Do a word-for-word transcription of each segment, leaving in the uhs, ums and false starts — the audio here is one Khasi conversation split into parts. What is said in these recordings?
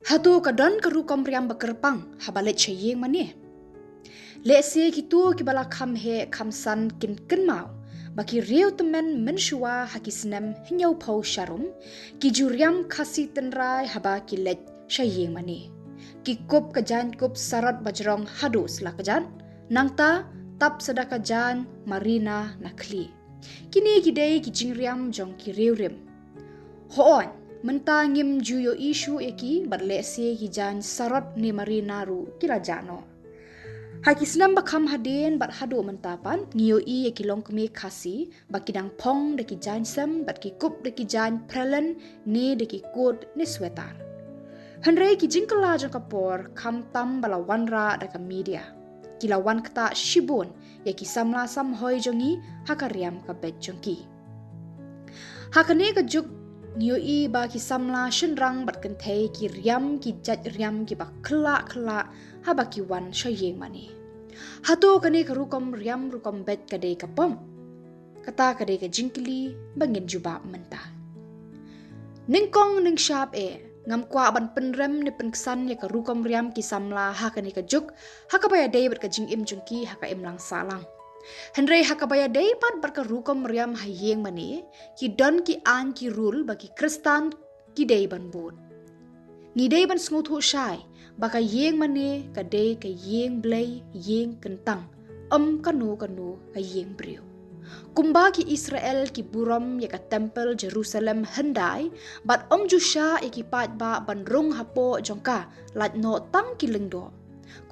Hato ka don ka rukom riam ba kyrpang haba leit sha ïing mane? Lehse kito kiba la kham heh kham san kin kynmaw ba ki riew tymmen mynshuwa ha ki snem hynñiewphew sharum ki ju riam khasi tynrai haba ki leit sha ïing mane. Ki kup ka jaiñkup sarot bajrong haduh slakjat, nangta tap sa da ka jaiñ marina na khlieh. Kine ki dei ki jingriam jong ki riewrim. Hooid, mynta ngim ju ïohi shuh ïa ki, bad lehse ki jaiñ sarot ne marina ruh ki la jah noh. Ha ki snem ba kham hadien bad haduh mynta pat ngi ïohi ïa ki longkmie Khasi ba ki dang phong da ki jaiñ sem bad ki kup da ki jaiñ phrelen ne da ki kot ne swetar. Hynrei ki jingkylla jong ka por khamtam ba la wanrah da ka media, ki la wan ktah shibun ïa ki samla samhoi jong ngi ha ka riam ka beit jong ki. Ha kane ka juk ngi ïohi ba ki samla shynrang bad kynthei ki riam ki jait riam kiba khlak khlak haba ki wan sha ïing mane. Hato kane ka rukom riam rukom beit ka dei ka pop? Kata ka dei ka jingkylli ba ngin jubab mynta. Nyngkong nyngshap eh, ngam kwah ban pynrem ne pynksan ïa ka rukom riam ki samla ha kane ka juk ha kaba ïadei bad ka jingim jong ki ha ka imlang sahlang. Hynrei ha kaba ïadei pat bad ka rukom riam ha ïing mane, ki don ki aiñ ki rul ba ki Khristan ki dei ban bud. Ngi dei ban sngewthuh shai ba ka ïing mane ka dei ka ïing Blei, ïing kyntang, ym kano kano ka ïing briew. Kumba ki Israel ki burom ïa ka templ Jerusalem hyndai bad ym ju shah ïa ki paidbah ban rung hapoh jong ka, lait noh tang ki lyngdoh,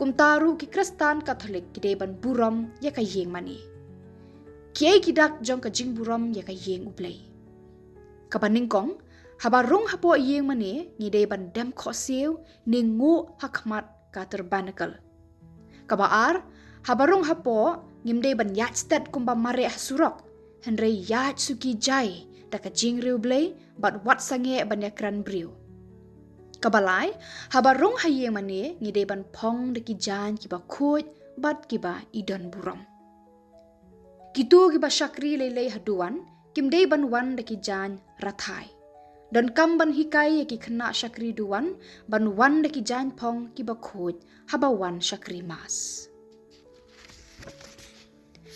kumta ruh ki Khristan Katholik ki dei ban burom ïa ka ïing mane. Kiei ki dak jong ka jingburom ïa ka ïing U Blei? Kaba nyngkong, haba rung hapoh ïing mane ngi dei ban dem khohsiew ne nguh ha khmat ka tabernacle. Kaba ar, haba rung hapoh ngim dei ban ïaid stet kumba mareh ha surok, hynrei ïaid suki jai da ka jingriewblei bad wat sangeh ban ïakren briew. Kaba lai, haba rung ha ïing mane ngi dei ban phong da ki jaiñ kiba khuid bad kiba i don burom. Kito kiba shakri lei lei ha duwan kim dei ban wan da ki jaiñ rathai. Donkam ban hikai ïa ki khynnah shakri duwan ban wan da ki jaiñ phong kiba khuid haba wan shakri Mass.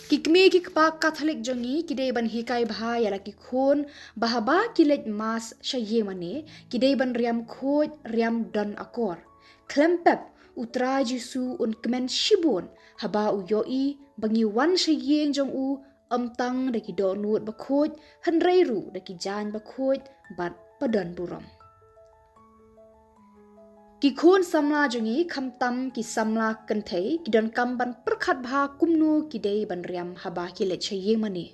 Ki kmie ki kpa Katholik jong ngi ki dei ban hikai bha ïa la ki khun ba haba ki leit Mass sha ïing mane ki dei ban riam khuid, riam don akor. Khlem pep, U Trai Jisu un kmen shibun haba u ïohi ba ngi wan sha ïing jong u ym tang da ki dohnud ba khuid, hynrei ruh da ki jaiñ ba khuid bad ba don burom. Ki khun samla jong ngi, khamtam ki samla kynthei, ki donkam ban pyrkhat bha kumno ki dei ban riam haba ki leit sha ïing mane.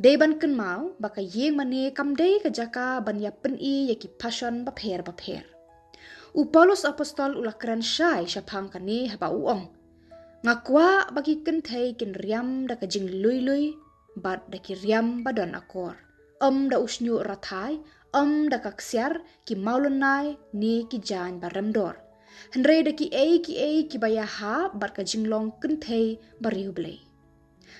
Dei ban kynmaw ba ka ïing mane kam dei ka jaka ban ïa pyni ïa ki passion bapher bapher. U Paulus Apostol u la kren shai shaphang kane haba u ong: Nga kwah ba ki kynthei kin riam da ka jinglui lui bad da ki riam ba don akor, ym da u shñiuh rathai, ym da ka ksiar, ki mawlynnai ne ki jaiñ ba remdor, hynrei da kiei kiei kiba ïahap bad ka jinglong kynthei bariewblei.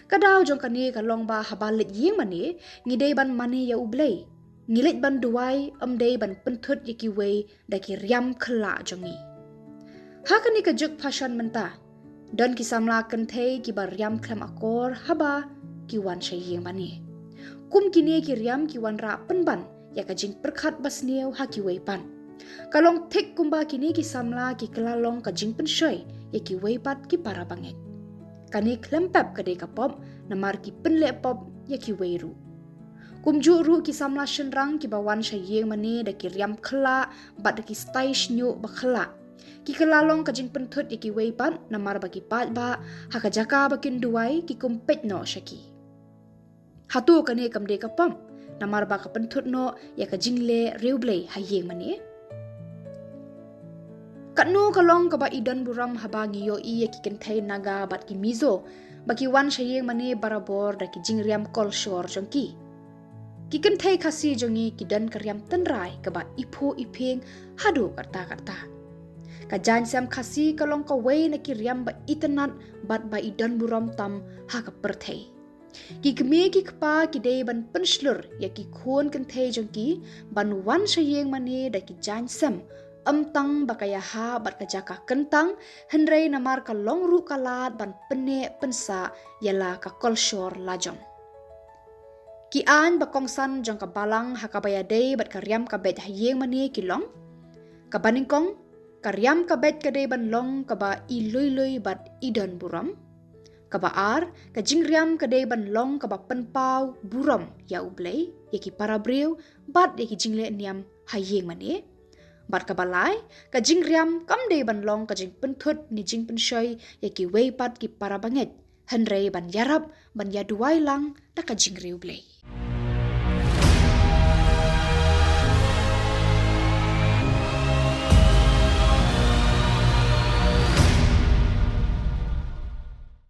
Ka daw jong kane ka long ba haba leit ïing mane ngi dei ban mane ïa U Blei. Ngi leit ban duwai, ym dei ban pynthut ïa kiwei da ki riam khlak jong ngi. Ha kane ka juk passion mynta, don ki samla kynthei kiba riam khlem akor haba ki wan sha ïing mane. Kum kine ki riam ki wanrah pynban ïa ka jingpyrkhat basniew ha kiwei pat. Ka long thik kumba kine ki samla ki kylla long ka jingpynshoi ïa kiwei pat ki para bangeit. Kane khlem pep ka dei ka pop, namar ki pynleh pop ïa kiwei ruh. Kumjuh ruh ki samla shynrang kiba wan sha ïing mane da ki riam khlak bad da ki style shñiuh ba khlak, ki kylla long ka jingpynthut ïa kiwei pat, namar ba ki paidbah ha ka jaka ba kin duwai ki kum peit noh sha ki. Hato kane kam dei ka pop, namar ba ka pynthut noh ïa ka jingleh riewblei ha ïing mane? Katno ka long kaba i don burom haba ngi ïohi ïa ki kynthei Naga bad ki Mizo ba ki wan sha ïing mane barabor da ki jingriam kolshor jong ki. Ki kynthei Khasi jong ngi ki don ka riam tynrai kaba i phuh i phieng haduh katta katta. Ka jaiñ sem Khasi ka long kawei na ki riam ba itynnat bad ba i don burom tam ha ka pyrthei. Ki kmie ki kpa ki dei ban pynshlur ïa ki khun kynthei jong ki ban wan sha ïing mane da ki jaiñ sem, ym tang ba ka ïahap bad ka jaka kyntang, hynrei namar ka long ruh ka lad ban pynneh pynsah ïa la ka kolshor lajong. Ki aiñ ba kongsan jong ka Balang ha kaba ïadei bad ka riam ka beit ha ïing mane ki long: kaba nyngkong, ka riam ka beit ka dei ban long kaba i lui lui bad i don burom. Kaba ar, ka jingriam ka dei ban long kaba pynpaw burom ïa U Blei, ïa ki para briew bad ïa ki jingleh niam ha ïing mane. Bad kaba lai, ka jingriam kam dei ban long ka jingpynthut ne jingpynshoi ïa kiwei pat ki para bangeit, hynrei ban ïarap ban ïaduwai lang da ka jingriewblei.